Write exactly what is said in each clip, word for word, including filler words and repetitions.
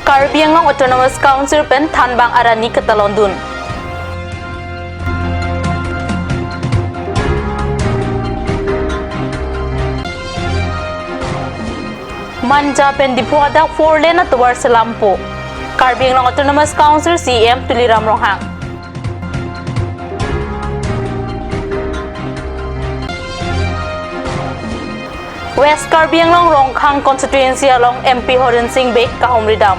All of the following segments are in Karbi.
Karbi Anglong Autonomous Council pen Thanbang arani katalondun. Manja pen Diphu adak four lane atovar selampo. Karbi Anglong Autonomous Council C E M Tuliram Ronghang. West Karbi Anglong Rongkhang constituency along M P Horen Sing Bey kahumridam.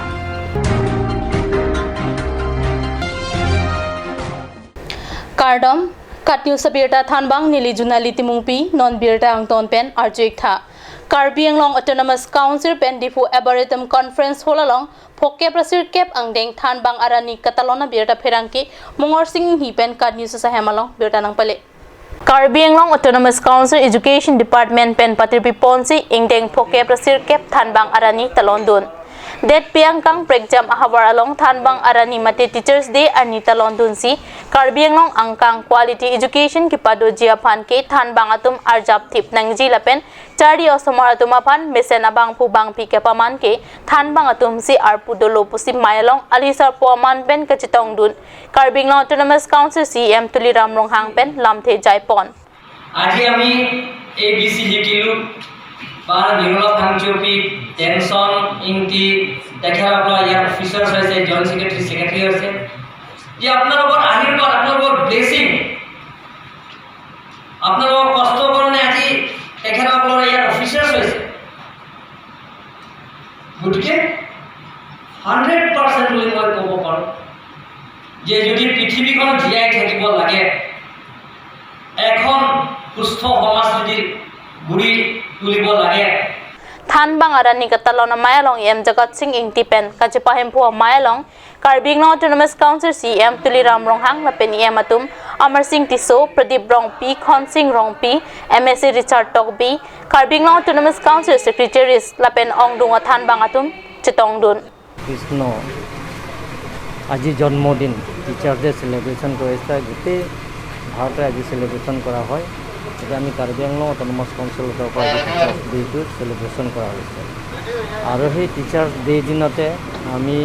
Kardom, KAT News abirta thanbang neli Junali Timungpi, non birta angton pen arju-ik tha. Karbi Anglong Autonomous Council pen Diphu Arboretum Conference Hall along phokep ra sirkep angdeng Thanbang arani katalon abirta pherangke Mongorsing Inghi pen KAT News asahem along birta nangpale. Karbi Anglong Autonomous Council Education Department pen patirpi ponsi ingdeng phokep ra sirkep Thanbang arani talondun. Detpi angkang prekjam ahavar along Thanbang arani mate Teachers Day arni talondunsi Karbi Anglong angkang quality education kepadoji aphan ke Thanbang atum arjap thip nangji lapen charli osomar atum aphan mesen abangphu bangpi kepaman ke Thanbang atumsi arpu dolo pusi Mai along alhi sarpo aman pen kachetongdun Karbi Anglong Autonomous Council C E M Tuliram Ronghang pen lamthe jaipon. আজি আমি A B C লিখিলো, বাৰ নিৰ্মলা ফাংচুপি, টেনচন ইংতি, তেখেতসকলৰ ইয়াৰ অফিচাৰ্ছ হৈছে, joint secretary, secretary হৈছে। যে আপোনালোকৰ আশীৰ্বাদ, আপোনালোকৰ ব্লেছিং, আপোনালোকৰ কষ্টৰ কাৰণে আজি তেখেতসকলৰ ইয়াৰ অফিচাৰ্ছ হৈছে। গতিকে হাণ্ড্ৰেড পাৰ্চেণ্ট বুলি মই ক'ব পাৰোঁ যে যদি পৃথিৱীখন জীয়াই থাকিব লাগে, এখন সুস্থ সমাজ যদি গঢ়ি তুলিব লাগে, Thanbang arani katalon amei along E M Jagat Sing Ingti pen kachepahemphu amei along Karbi Anglong Autonomous Council C E M Tuliram Ronghang lapen E M atum Amar Sing Tisso, Pradip Rongpi, Khonsing Rongpi, M A C Richard Tokbi, Karbi Anglong Autonomous Council Secretaries lapen ongdung athanbang atum chetongdun. Krishna আজি জন্মদিন, teachers day celebration কৰিছে, গোটেই ভাৰতে আজি চেলিব্ৰেশ্যন কৰা হয়। গতিকে আমি কাৰ্বি আংলং অট'নমাছ কাউন্সিলৰ তৰফৰ পৰা আজি টিচাৰ্ছ ডে'টো চেলিব্ৰেশ্যন কৰা হৈছে। আৰু সেই টিচাৰ্ছ ডে' দিনতে আমি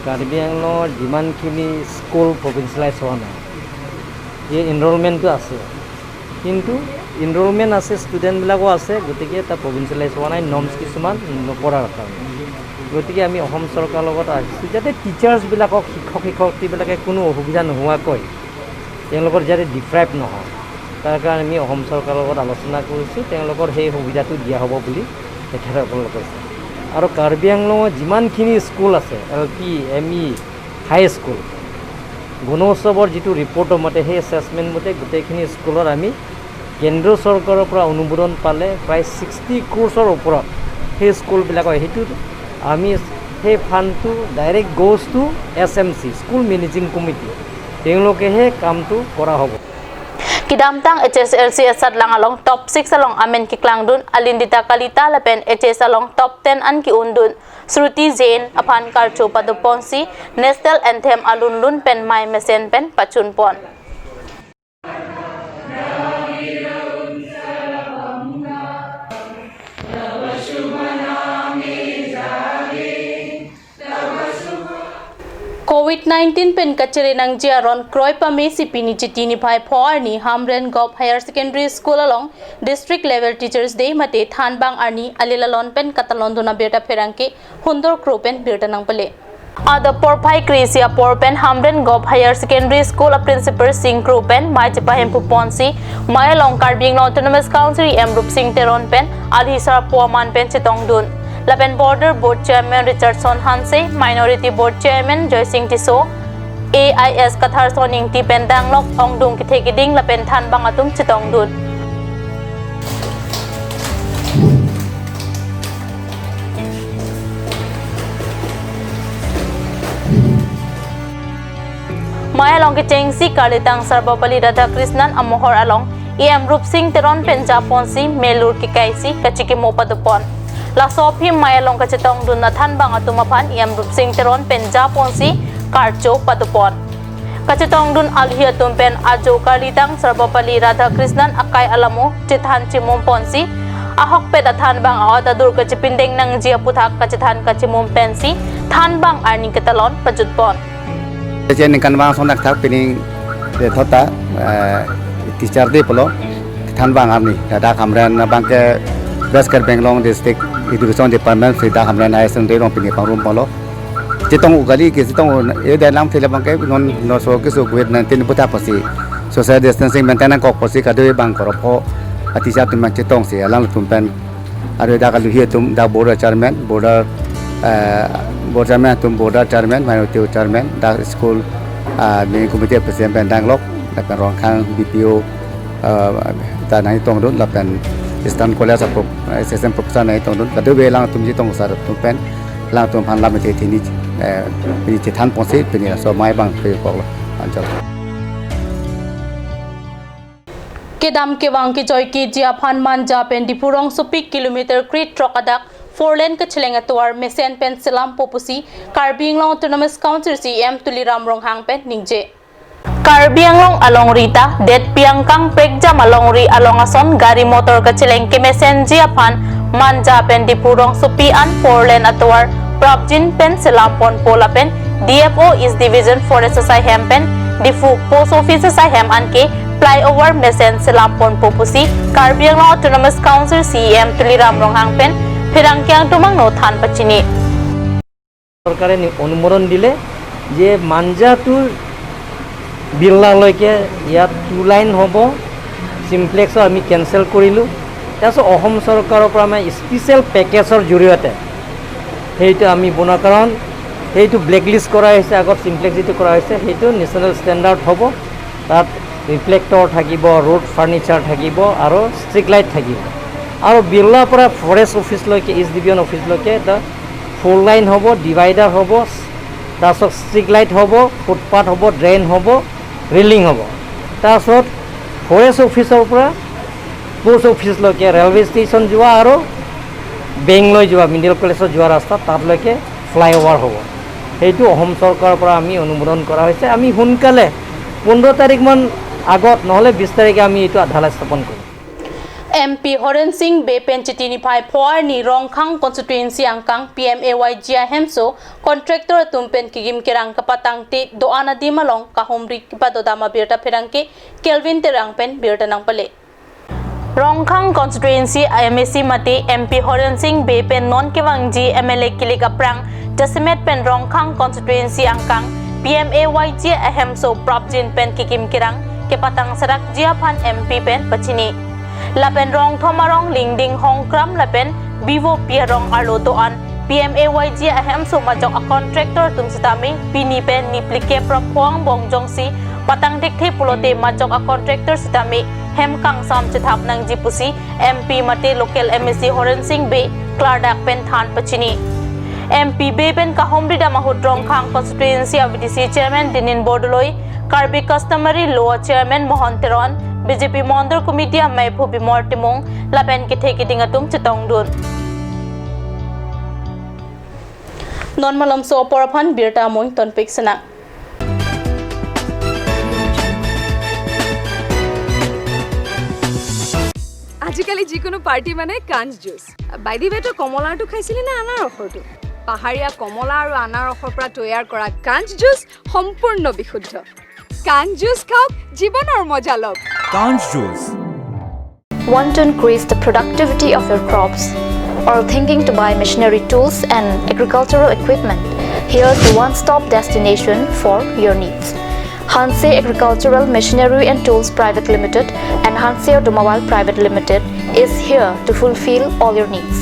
কাৰ্বি আংলঙৰ যিমানখিনি স্কুল প্ৰভিঞ্চিয়েলাইজ হোৱা নাই, এই এনৰলমেণ্টটো আছে, কিন্তু এনৰলমেণ্ট আছে, ষ্টুডেণ্টবিলাকো আছে, গতিকে তাত প্ৰভিঞ্চিয়েলাইজ হোৱা নাই, নৰ্মছ কিছুমান নপৰাৰ কাৰণে। গতিকে আমি অসম চৰকাৰৰ লগত আহিছোঁ যাতে টিচাৰ্ছবিলাকক, শিক্ষক শিক্ষয়িত্ৰীবিলাকে কোনো অসুবিধা নোহোৱাকৈ তেওঁলোকৰ যাতে ডিপ্ৰাইভ নহয়, তাৰ কাৰণে আমি অসম চৰকাৰৰ লগত আলোচনা কৰিছোঁ, তেওঁলোকৰ সেই সুবিধাটো দিয়া হ'ব বুলি তেখেতসকলে কৈছে। আৰু কাৰ্বি আংলঙত যিমানখিনি স্কুল আছে, L P, M E, high school, গণ উৎসৱৰ যিটো ৰিপৰ্টৰ মতে, সেই এছেচমেণ্ট মতে গোটেইখিনি স্কুলত আমি কেন্দ্ৰ চৰকাৰৰ পৰা অনুমোদন পালে প্ৰায় ছিক্সটি ক্ৰ'ৰ্ছৰ ওপৰত সেই স্কুলবিলাকৰ, সেইটো আমি সেই ফাণ্ডটো direct goes to S M C, school managing committee, তেওঁলোকেহে কামটো কৰা হ'ব। Kedamtang H S L C asatlang along top six along amen keklangdun Alindita Kalita lapen H S along top ten an ke-undun Shruti Jain aphan karcho padoponsi National Anthem alunlun pen mei mesen pen pachunpon. Covid nineteen pen kachere nangji aron kroi pame si pini Chiti niphai pho arni Hamren Govt Higher Secondary School along District Level Teachers Day mate Thanbang arni alilalon pen katalondun abirta pherangke Hundor Kro pen birta nangpale. Adap porphai kre-isi apor pen Hamren Govt Higher Secondary School a principal Sing Kro pen mei chepahemphu ponsi mei along Karbi Anglong Autonomous Council E M Rupsing Teron pen alhi sarpo aman pen chetongdun. Lapen Border Board Chairman Richardson Hanse, Minority Board Chairman Joysing Tisso, A I S Katharson Ingti pen danglok ongdung kethe keding lapen thanbang atum chetongdun. Mei along kechengsi karlitang Sarvepalli Radhakrishnan amohor along E M Rupsing Teron pen japonsi melur kekaisi kachikimo padopon. Laso aphi mei along kachetongdun athanbang atum aphan E M Rupsing Teron pen japonsi karcho padopon. Kachetongdun alhi atum pen ajo karlitang Sarvepalli Radhakrishnan akai alamo chethan chimum ponsi Ahokpet athanbang a-ot adur kachipindeng nangji aputhak kachethan kachimum pensi thanbang arni ketalon pajutpon. Kachiningkanbang ason thakthak pining de thota, eh, Teacher Day pulo thanbang arni. Dak Hamren abangke West Karbi Anglong District Education Department si dak Hamren Higher Secondary along pini pangrum pulo. Chetong u kali ke chetong u, eh, dalam thila abangke non laso keso covid nineteen aputhak pusi social distancing maintain nangkok pusi kadokave abang korop ho a-teacher atum abang chetongsi alangtum pen, aro dak aluhi atum, dak board chairman, board, eh, board chairman atum, board chairman, minority chairman, dak school, ah, building committee president pen danglok, lapen Rongkhang B P O, eh, ta nangtongdun, lapen Eastern College a pro-, assistant professor nangtongdun, kadokave alangtum chetong sar atum pen, alangtum aphan lam ite thini, eh, pini chethan ponsi, pini laso amei abang pekoklo, anchot. Kedam kevang kejoikeji aphan Manja pen Diphu rongsopi kilometer kre-throk adak four lane kacheleng atovar mesen pen selampo pusi Karbi Anglong Autonomous Council C E M Tuliram Ronghang pen ningje. Karbi Anglong alongri ta detpi angkang prekjam alongri along ason gari motor kacheleng kemesenji aphan Manja pen Diphu rongsopi an four lane atovar prapjin pen selamponpo lapen D F O East Division Forest asai hem pen Diphu Post Office asai hem anke flyover mesen selamponpo pusi Karbi Anglong Autonomous Council C E M Tuliram Ronghang pen pherangke angtum angno than pachini. চৰকাৰে নি-, অনুমোদন দিলে যে মাঞ্জা টু বিৰলালৈকে ইয়াত two line হ'ব, চিমপ্লেক্সৰ আমি কেঞ্চেল কৰিলোঁ। তাৰপিছত অসম চৰকাৰৰ পৰা আমাৰ স্পেচিয়েল পেকেজৰ জৰিয়তে সেইটো আমি বনোৱাৰ কাৰণ সেইটো ব্লেকলিষ্ট কৰা হৈছে, আগত চিমপ্লেক্স যিটো কৰা হৈছে সেইটো নেশ্যনেল ষ্টেণ্ডাৰ্ড হ'ব। তাত ৰিফ্লেক্টৰ থাকিব, ৰোড ফাৰ্ণিচাৰ থাকিব আৰু ষ্ট্ৰীট লাইট থাকিব। আৰু বিৰলাৰ পৰা ফৰেষ্ট অফিচলৈকে, ইষ্ট ডিভিজন অফিচলৈকে এটা ফ'ৰ লাইন হ'ব, ডিভাইডাৰ হ'ব, তাৰপিছত ষ্ট্ৰীট লাইট হ'ব, ফুটপাথ হ'ব, ড্ৰেইন হ'ব, ৰেলিং হ'ব। তাৰপিছত ফৰেষ্ট অফিচৰ পৰা পোষ্ট অফিচলৈকে ৰেলৱে ষ্টেচন যোৱা আৰু বেংকলৈ যোৱা, মিডিকেল কলেজত যোৱা ৰাস্তা তাতলৈকে ফ্লাইঅভাৰ হ'ব। সেইটো অসম চৰকাৰৰ পৰা আমি অনুমোদন কৰা হৈছে। আমি সোনকালে পোন্ধৰ তাৰিখমান আগত নহ'লে বিছ তাৰিখে আমি এইটো ঢালাই স্থাপন কৰিম। M P Horen Singh Bey pen Chiti niphai pho arni Rongkhang constituency angkang P M A Y G ahemso contractor atum pen kekim kerang kapatangte do-an adim along kahumri kepadodam abirta pherangke Kelvin Terang pen birta nangpale. Rongkhang constituency a M A C mate M P Horen Singh Bey pen non kevangji M L A kilik aphrang jasemet pen Rongkhang constituency angkang P M A Y G ahemso prapjin pen kekim kerang kepatang serakji aphan M P pen pachini. Lapen Rongthom arong Lingding Hongkram lapen Bivopi arong arlo do-an P M A Y G ahemso majok a contractor atum sitame pini pen niphli kep ra pho angbong jongsi patang thekthe pulote majok a contractor sitame hem kangsam chethap nangji pusi M P mate local M A C Horen Singh Bey klardak pen than pachini. M P Bey pen kahumridam ahut Rongkhang constituency a V D C chairman Dinin Bordoloi, Karbi Customary Law chairman Mohon Teron, B J P Mondol Committee ameiphu Bimol Timung lapen kethe keding atum chetongdun. Non malomso apor aphan birta amoi tonpik sena. আজিকালি যিকোনো পাৰ্টি মানে কাঞ্চ juice. By the ৱে, তই কমলাৰটো খাইছিলি নে আনাৰসৰটো? পাহাৰীয়া কমলা আৰু আনাৰসৰ পৰা তৈয়াৰ কৰা কাঞ্চ জুচ সম্পূৰ্ণ বিশুদ্ধ। কাঞ্চ জুচ খাওক, জীৱনৰ মজা লওক। Kanch juice. Want to increase the productivity of your crops? Or thinking to buy machinery tools and agricultural equipment? Here's the one-stop destination for your needs. Hanse Agricultural Machinery and Tools Private Limited and Hanse Automobile Private Limited is here to fulfill all your needs.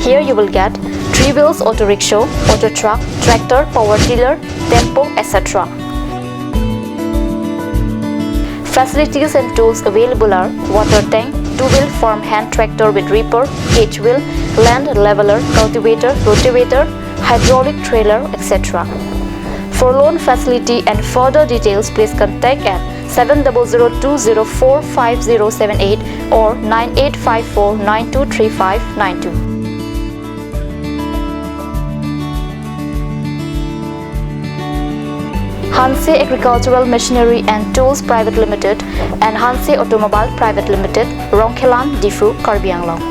Here you will get three wheels auto rickshaw, auto truck, tractor, power tiller, tempo, et cetera. Facilities and tools available are water tank, two-wheel farm hand tractor with reaper, cage wheel, land leveler, cultivator, rotavator, hydraulic trailer, et cetera. For loan facility and further details, please contact at seven double zero two zero four five zero seven eight or nine eight five four nine two three five nine two. Hanse Agricultural Machinery and Tools Private Limited and Hanse Automobile Private Limited, Rongkhelan, Diphu, Karbi Anglong.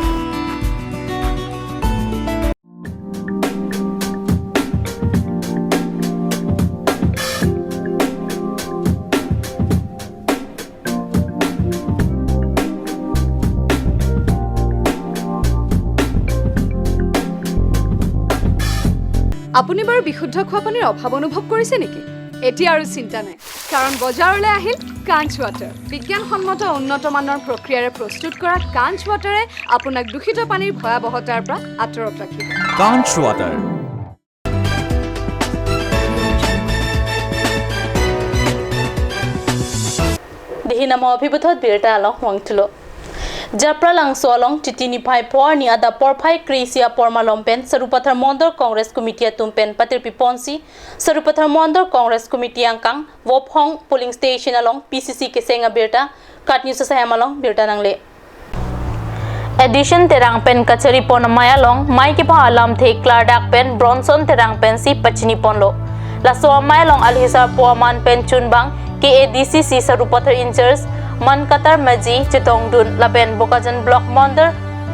আপুনি বাৰু বিশুদ্ধ খোৱা পানীৰ অভাৱ অনুভৱ কৰিছে নেকি? এতিয়া আৰু চিন্তা নাই, কাৰণ বজাৰলৈ আহিল কাঞ্চ ৱাটাৰ। বিজ্ঞানসন্মত উন্নত মানৰ প্ৰক্ৰিয়াৰে প্ৰস্তুত কৰা কাঞ্চ ৱাটাৰে আপোনাক দূষিত পানীৰ ভয়াৱহতাৰ পৰা আঁতৰত ৰাখিব। Kanch Water. Dei hinama aphi puthot birta along vangthulo. Japralangso along Chiti niphai pho arni adap porphai kre-isi apor malom pen Sarupathar Mondol Congress Committee atum pen patirpi ponsi, Sarupathar Mondol Congress Committee angkang Vophong polling station along P C C keseng abirta, KAT News asaihem along birta nangle. Addition Terang pen kachari pon amei along mei kepha alamthe klardak pen Bronson Terang pensi pachini ponlo. Laso amei along alohi sarpo aman pen chunbang K A D C C Sarupathar in-charge Mankatar Maji chetongdun lapen Bokajan Block Mondol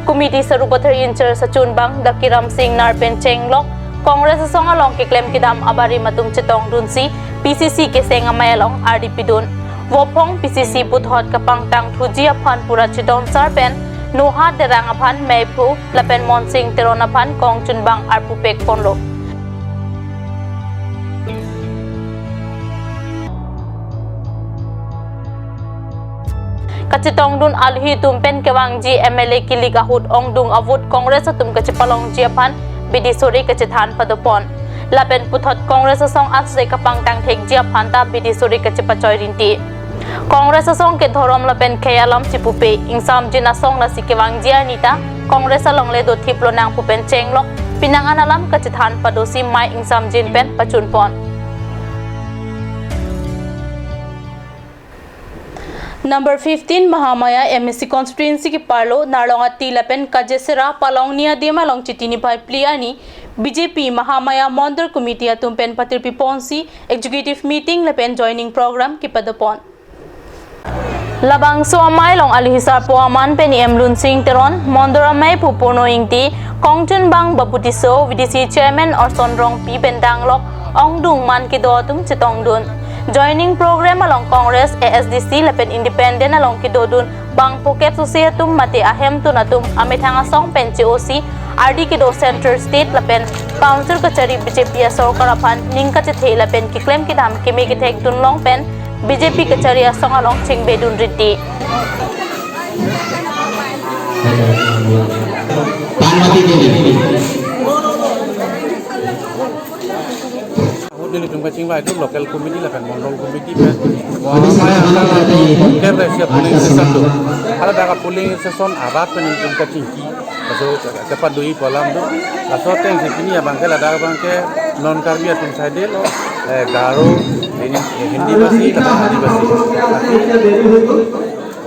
Committee Sarupathar in-charge achunbang Dakiram Singnar pen chenglok Congress asong along keklem kedam abarim atum chetongdunsi P C C keseng amei along ardi pidun. Vophong P C C puthot kapangtang thuji aphan pura chedonsar pen Noha Terang aphan meiphu lapen Monsing Teron aphan kong chunbang arpu pek ponlo. Kachetongdun alohi atum pen kevangji M L A kilik ahut ongdung avote Congress atum kachepalongji aphan bidi sore kachethan padopon. Lapen puthot Congress asong asai kapangtang thekji aphan ta bidi sore kachepachoi rinti. Congress asong ke dhorom lapen khei alam chipupe, ingsamjin asong lasi kevangji arni ta Congress alongle dothip lonang pu pen chenglok, penang an alam kachethan padosi mei ingsamjin pen pachun pon. Number fifteen Mahamaya M A C constituency keparlo Narlong Ati lapen Kajesera Palongni adim along Chiti niphai phli arni B J P Mahamaya Mondol Committee atum pen patirpi ponsi executive meeting lapen joining program kepadopon. Labangso amei along alohi sarpo aman pen E M Lunsing Teron, Mondol ameiphu Purno Ingti, kong chunbang Babu Tisso, V D C chairman Orson Rongpi pen danglok ongdung man kedo atum chetongdun. Joining program along Congress, A S D C lapen Independent along kedodun bang phokep sose atum mate ahemtun atum amethang asong pen che-osi ardi kedo Central State lapen Council kachari B J P asorkar aphan ning kachethe lapen keklem kedam keme kethek dunlong pen B J P kachari asong along chingbedun rinti. Ahut nelitum kachingvai itu local committee lapen mondol committee pen Mahamaya angkang ke resi polling station do. Hala dak polling station arat pen nelitum kachingki. Laso kepadoi pu alam do. Laso atengsi pini abangke ladak abangke non Karbi atum side lo, eh, Garo, Hin-, Hindi basi, lapen Adivasi.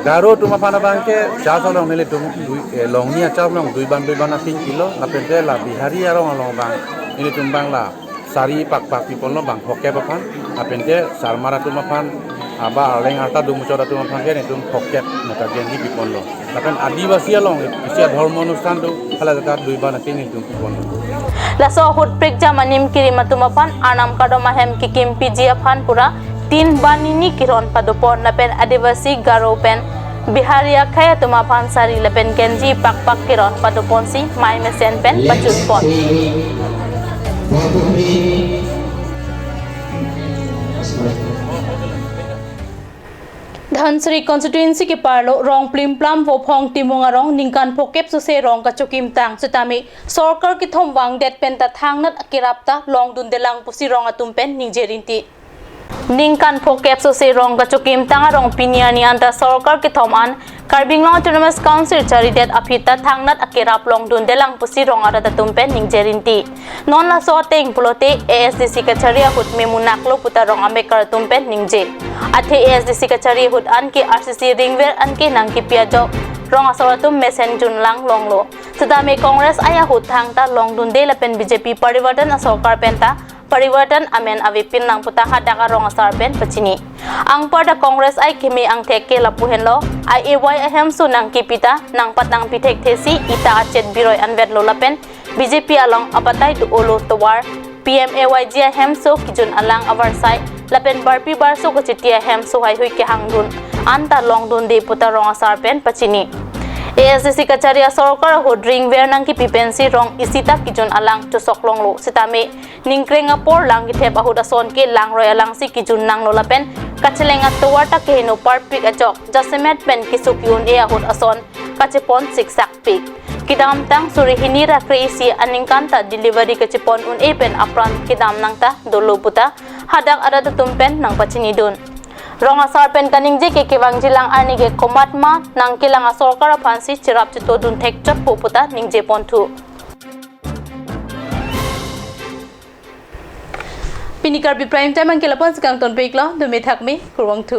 Garo atum aphan abangke charge along nelitum dui, eh, Longni a-charge along dui ban dui ban apin kilo, lapen te la Bihari arong along abang nelitum abang la sari pakpak piponlo bang phokep aphan, lapen te Sarmar atum aphan, aba Arleng arta dumuchot atum aphan ke nelitum phokep mota genji piponlo. Lapen Adivasi along isi adhormo onusthan do, hala jaka dui ban apin nelitum piponlo. Laso ahut prekjam anim kirim atum aphan arnam kardom ahem kekim piji aphan pura tin ban nini kiron padopon lapen Adivasi, Garo pen Bihari akhei atum aphan sari lapen genji pakpak kiron padoponsi mei mesen pen pachun pon. Dhansiri constituency keparlo Rongplimplam Vophong Timung arong ningkan phokep sose rong kachokim tang setame sorkar kethom vangdet pen ta thangnat akerap ta longdundelang pusi rong atum pen ningje rinti. Ningkan phokep sose rong kachokim tang arong pini arni anta sorkar kethom an Karbi Anglong Autonomous Council charidet aphi ta thangnat akerap longdundelang pusi rong arat atum pen ningje rinti. Non laso ateng pulote A S D C kachari ahut memunak lo puta rong amekar atum pen ningje. Athe A S D C kachari ahut anke R C C ringver anke nangkepi ajok rong asor atum mesen junlang longlo. Setame Congress ai ahut thangta longdunde lapen B J P Parivartan asorkar pen ta Parivartan amen avepinlang puta hadak arong asar pen pachini. Anparta Congress ai keme angthek ke lapu henlo, I A Y ahemso nangkepi ta nangpat nangpi thekthesi ita achet biroi anvetlo lapen B J P along abatai do-olo tovar P M A Y G ahemso kijun alang avarsai lapen barpi barso kachiti ahemso haihui kehangdun anta longdunde puta rong asar pen pachini. ASDC kachari asorkar ahut ringver nangkipi pensi rong isi ta kijun alang chosok longlo sitame ningkreng apor lang kethep ahut ason ke langroi alangsi kijun nanglo lapen kacheleng atovar ta keheno parpik ajok jasemet pen keso ki-un-e ahut ason kachepon siksak pik. Kedamtang suri hini ra kre-isi aningkan ta delivery kachepon un-e pen apran kedam nangta dolo puta hadak arat atum pen nangpachinidun. Rong asar pen kaningje ke kevangjilang arni ke komatma nangkelang asorkar aphansi cherap chetodun thekchotpo puta ningjeponthu. Pini Karbi Prime Time anke lapu-an si kangtonpiklo, dome thakme, kurvangthu.